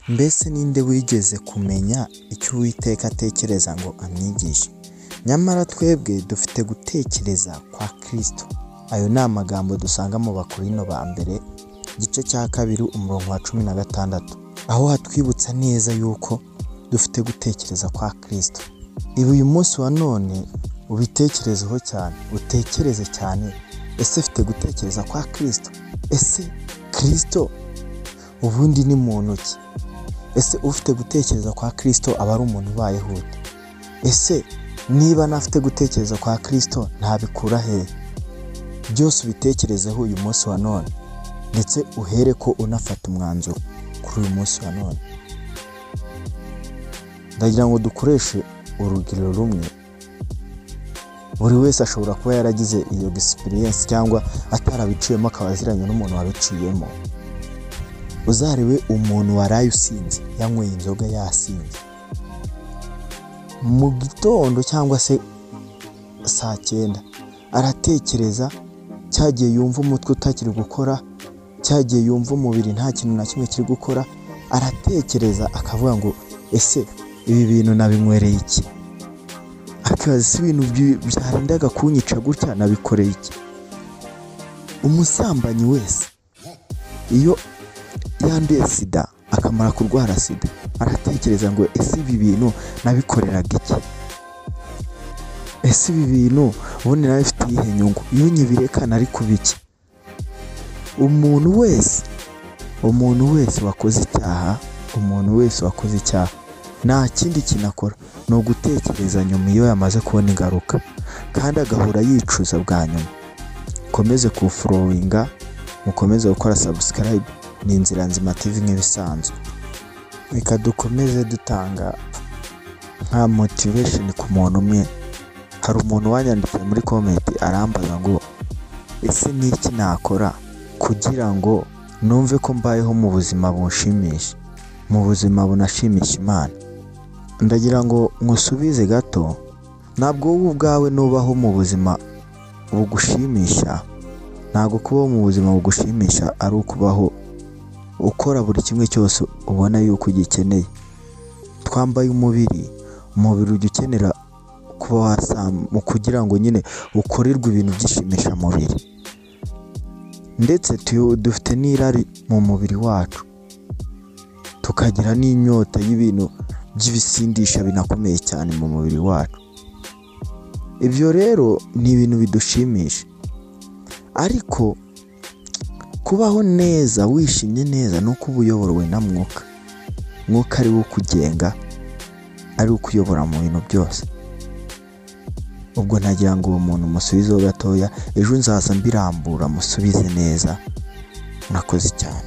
Mbese ninde wigeze kumenya icyo Uwiteka atekereza ngo amwigishe? Nyamara twebwe dufite gutekereza kwa Kristo. Ayo ni amagambo dusanga mu Bakorinto ba mbere, igice cya 2 umurongo wa 16, aho hatwibutsa neza yuko dufite gutekereza kwa Kristo. Ibi uyu munsi wa none ubitekerezeho cyane, utekereze cyane, ese mfite gutekereza kwa Kristo? Ese Kristo ubundi ni muntu ki? Ese ufite gutekereza kwa Kristo aba ari umuntu ubayeho ute? Ese niba nafite gutekereza kwa Kristo ntabikura hehe? Byose ubitekerezeho uyu munsi wa none, ndetse uhere ko unafata umwanzuro kuri uyu munsi wa none. Ndagira ngo dukoreshe urugero rumwe. Buri wese ashobora kuba yaragize iyo experience cyangwa atarabiciyemo akaba aziranye n'umuntu wabiciyemo. Uzarebe umuntu waraye usinze, yanyweye inzoga yasinze, mu gitondo cyangwa se saa 9 aratekereza, cyagiye yumva umutwe utakiri gukora, cyagiye yumva umubiri nta kintu na kimwe kiri gukora, aratekereza akavuga ngo ese ibi bintu nabinywereye iki? Akibaza ese ibintu byarindaga kunyica gutya nabikoreye iki? Umusambanyi wese iyo yanduye sida akamara kurwara sida, aratekereza ngo ese ibi bintu nabikoreraga iki? Ese ibi bintu ubundi nabifitiye iyihe nyungu? Iyo nyibireka nari kuba iki? Umuntu wese wakoze icyaha, umuntu wese wakoze icyaha nta kindi kintu akora ni ugutekereza nyuma iyo yamaze kubona ingaruka, kandi agahora yicuza bwa nyuma. Mukomeze kuforowinga, mukomeze gukora subscribe, ni Inzira Nzima TV nk'ibisanzwe. Reka dukomeze dutanga nka motivation ku muntu umwe. Hari umuntu wanyandikiye muri comment arambaza ngo ese ni iki nakora kugira ngo numve ko mbayeho mu buzima bunshimisha, mu buzima bunashimisha Imana? Ndagira ngo nkusubize gato, ntabwo wowe ubwawe nubaho mu buzima bugushimisha, ntabwo kubaho mu buzima bugushimisha ari ukubaho ukora buri kimwe cyose ubona yuko ugikeneye. Twambaye umubiri, umubiri ujya ukenera kuba wasama kugira ngo nyine ukorerwe ibintu byishimisha mubiri, ndetse dufite n'irari mu mubiri wacu, tukagira n'inyota y'ibintu by'ibisindisha binakomeye cyane mu mubiri wacu. Ibyo rero ni ibintu bidushimisha, ariko kubaho neza wishimye neza ni uko uba uyobowe na Mwuka. Mwuka ari we ukugenga, ari we ukuyobora mu bintu byose. Ubwo nagira ngo uwo muntu musubizeho gatoya, ejo nzaza mbirambura musubize neza. Murakoze cyane.